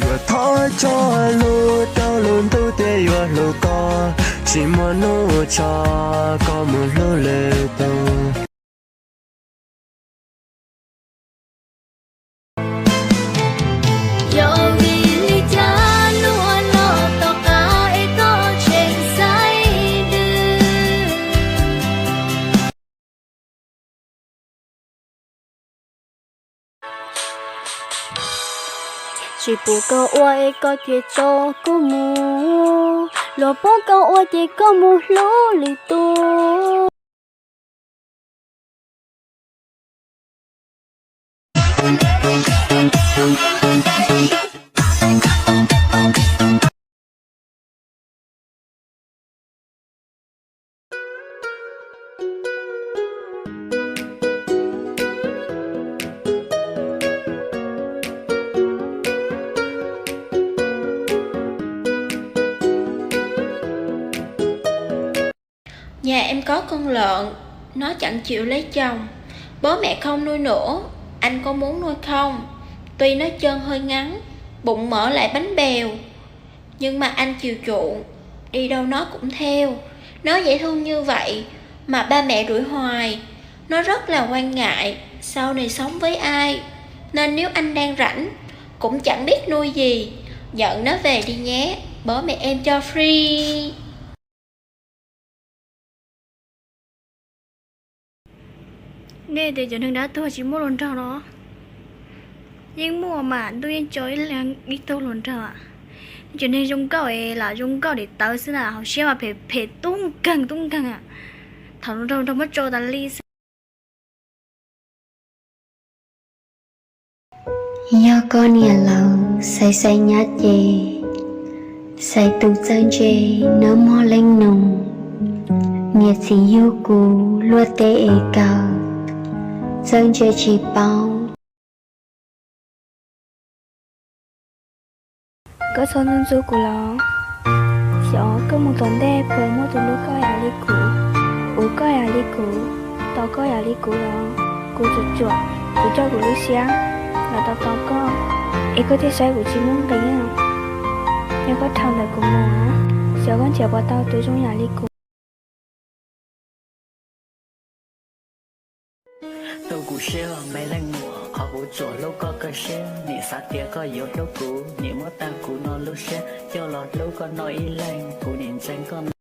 Yuav thov tso lus rau lub ntuj tias yuav hlub koj, tsis muaj hnub tso koj mus hlub lwm tus. Yog vim li cas luag los tom qab es koj tseem xaiv dwb? Tsis pub koj ua es koj cia tso kuv mus, luag pub koj ua ces koj mus hlub lwm tus. Nhà em có con lợn, nó chẳng chịu lấy chồng. Bố mẹ không nuôi nữa, anh có muốn nuôi không? Tuy nó chân hơi ngắn, bụng mỡ lại bánh bèo, nhưng mà anh chiều chuộng, đi đâu nó cũng theo. Nó dễ thương như vậy mà ba mẹ đuổi hoài. Nó rất là quan ngại sau này sống với ai. Nên nếu anh đang rảnh, cũng chẳng biết nuôi gì, nhận nó về đi nhé, bố mẹ em cho free. Nej tias cov neeg dab tuag tsis muaj hluas nraug no, yeej muaj mas, ntuj yeej tso ib leeg ib tug hluas nraug. Cov neeg zoo nkauj es lam zoo nkauj dim tawv xwb na, hauv siab mas phem phem tub nkeeg tub nkeeg. Thaum hluas nraug muab tso tas li xwb. Yog koj niam laus xaiv xaiv nyab ces, xaiv tus txawj ntse nawb mog leej nus. Niam txiv yug kuv luaj teb es kawg, txawj ntse tsis paub. Koj txhob ntxub ntxub kuv los. Xyov koj mus tom ntej puas muaj tus hlub koj yam li kuv, hlub koj yam li kuv, tos koj yam li kuv los. Kuv tsuam tsuam, kuv coj kuv lub siab los tos tos koj, es koj thiaj saib kuv tsis muaj nqis. Yog koj dhau ntawm kuv mus, xyov koj nrhiav puas tau tus zoo yam li kuv. Tu kuv siab me leej muam, qhov kuv tsuas hlub koj kawg siab, nim xav tias koj yuav hlub kuv, nim muab tag kuv no lub siab coj los hlub koj no ib leeg, kuv nim ntseeg koj no.